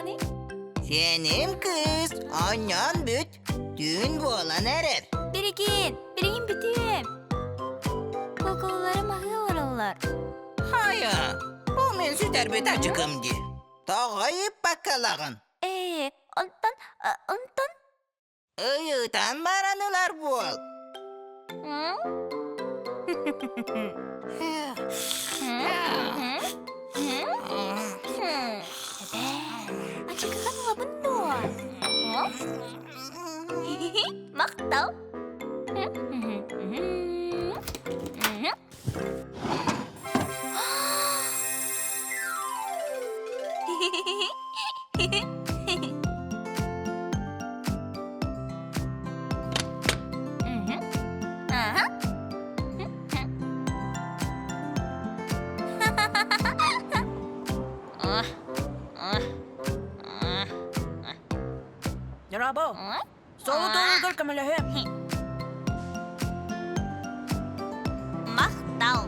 Хайдаҕыный? Сиэним кыыс, оонньоон бүт, түүн буолан эрэр. Билигин, билигин бүтүөм. Куукулаларым аһыы олороллор. Хайа, бу мин сүтэрбит ачыкым дии. Тоҕо ыыппаккалаҕын? Ээ, онтон, онтон Ыйытан баран ылар буол. Ачыкыгын ылабын дуо? Махтал. Дорообо! Солотугар көмөлөһүөм. Махтал.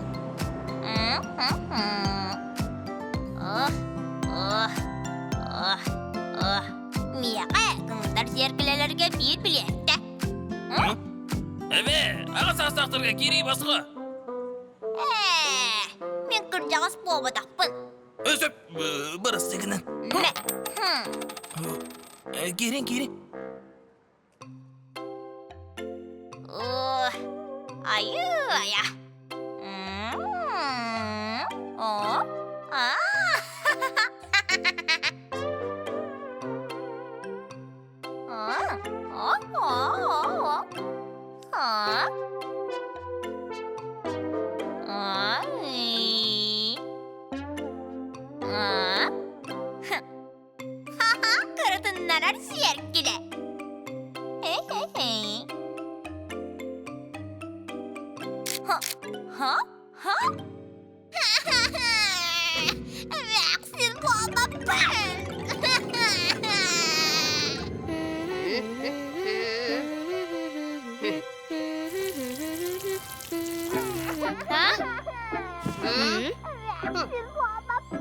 Миэхэ кыҥтар сиэркилэлэргэ биир билиэттэ. Эбээ, аҕа саастаахтарга киирии босхо. Ээ, мин кырдьаҕас буолбатахпын. Өсөп, бырастыы гынан. Мэ. Киирин, киирин. Айыы-айа. О, а. Кырытыннарар сиэркилэ. Ха, ха, ха. Вәксин буолбаппын! Вәксин буолбаппын!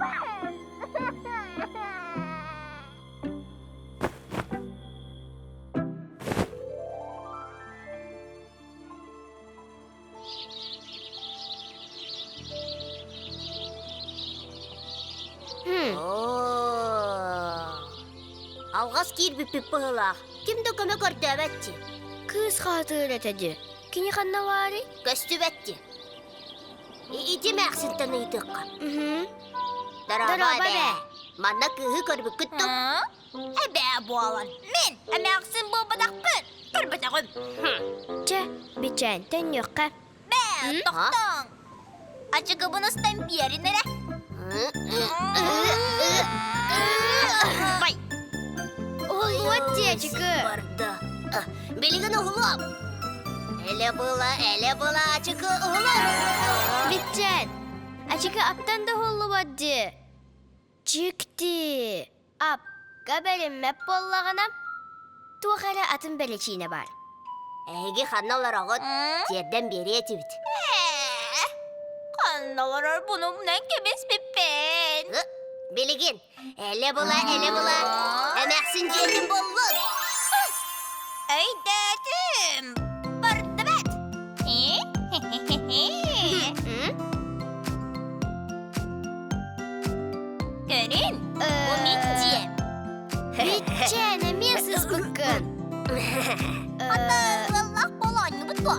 Алҕас киирбиппит быһыылаах. Ким да көмө көрдөөбөт дии. Кыыс хаатыыр этэ дии. Кини ханна баарый? Көстүбэт дии. Ити эмээхсинтэн ыйытыахха. Дорообо Дорообо эбээ. эбээ. Манна кыыһы көрбүккүт дуо? Эбээ буолан мин эмээхсин буолбатахпын. Көрбөтөҕүм. Чэ, бичээн төннүөххэ. Бээ, тохтооҥ. Ачыкыбын устан биэрин эрэ. Бай. Уһуллубат дии ачыкы. Барда. Билигин уһулуом. Эле была, эле была ачыкы уһулуом. Бичээн, ачыкы аптан да уһуллубат дии. Дьикти. Апка бэриммэт буоллаҕына, туох эрэ атын бэлэчиинэ баар. Эһиги ханна олороҕут? Тиэрдэн биэриэ этибит. Ээ, ханна олорор бунумнан кэбиспиппин. Билигин эле була, эле була, эмээхсин дьиэтин буллун. Өйдөөтүм. Бардыбат. Көрүн, бу мин дьиэм. Бүтчээн эмиэ сыспыккын. Ата ыаллаах болоонньубут дуо?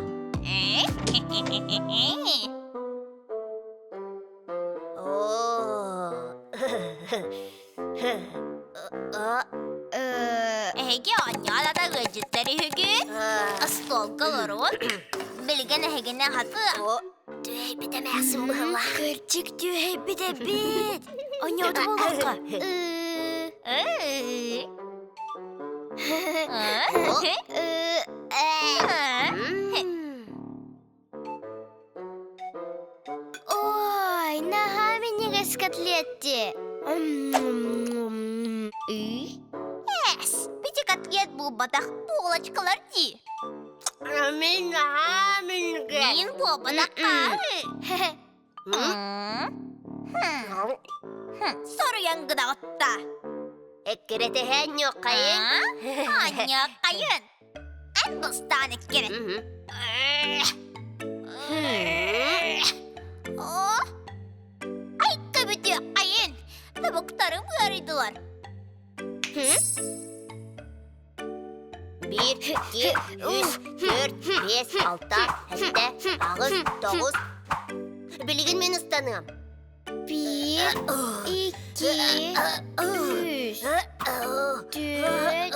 Эһиги оонньоон ата ыалдьыттар үһүгүт. Остуолга олорун. Билигин эһигини аһатыам. Түһэйбит эмээхсин быһылаах. Кырдьык түһэйбит эбит. Онньооту буолуохха. Ой, наһаа минньигэс котлетти. Эс, бити котлет буолбатах булочкалар дии. Мин наһаа минньигэс. Мин буолбатахха. Соруйан гынаҕытта. Эккирэтэһэн ньуоххайын. Анньааххайын. Эн бастаан эккирэт. О! Ай көбүтүөххайын. Тобуктарым ыарыйдылар. Биир, икки, үс, түөрт, биэс, алта, сэттэ, аҕыс, тоҕус. Билигин мин ыстаныам. Биир, икки, үс, түөрт.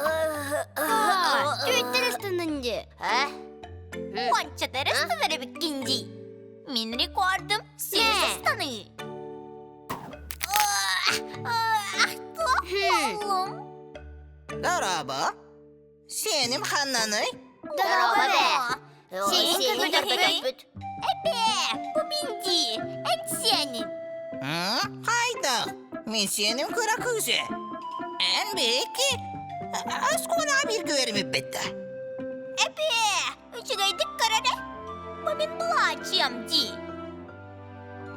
Түөрттэр ыстаннын дии. Уонча ыстанар эбиккин дии. Мин рекордум сүүс ыстаныы. Туох буоллум? Дорообо. Сиэним ханнаный? Дорообо бээ. Сиэнин Сиэнин көрбөтөхпүт. көрбөтөхпүт. Эбээ, бу мин дии. Эн сиэнин. Хайдах? Мин сиэним кыра кыыс ээ. Эн биһикки оскуолаҕа бииргэ үөрэммиппит да. Эбээ, үчүгэйдик көр эрэ. Бу мин былаачыйам дии.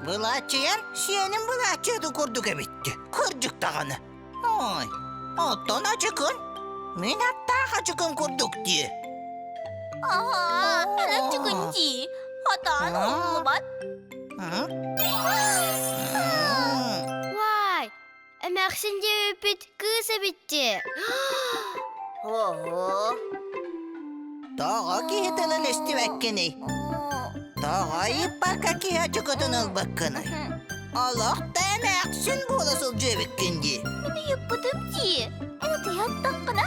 Былааччыйан сиэним былааччыйатын курдук эбит. Кырдьык даҕаны. Ой, оттон ачыкын? Мин аттаах ачыкым курдук дии. Аһаа, эн ачыкын дии. Хатаан уһуллубат. Вай, эмээхсин диэбиппит кыыс эбит дии. Ого. Тоҕо киһи тылын истибэккиний? Тоҕо ыйыппакка киһи ачыкытын ылбаккыный? Олох да эмээхсин буола сылдьыа эбиккин дии. Мин ыйыппытым дии. Эн ытыйаттаххына?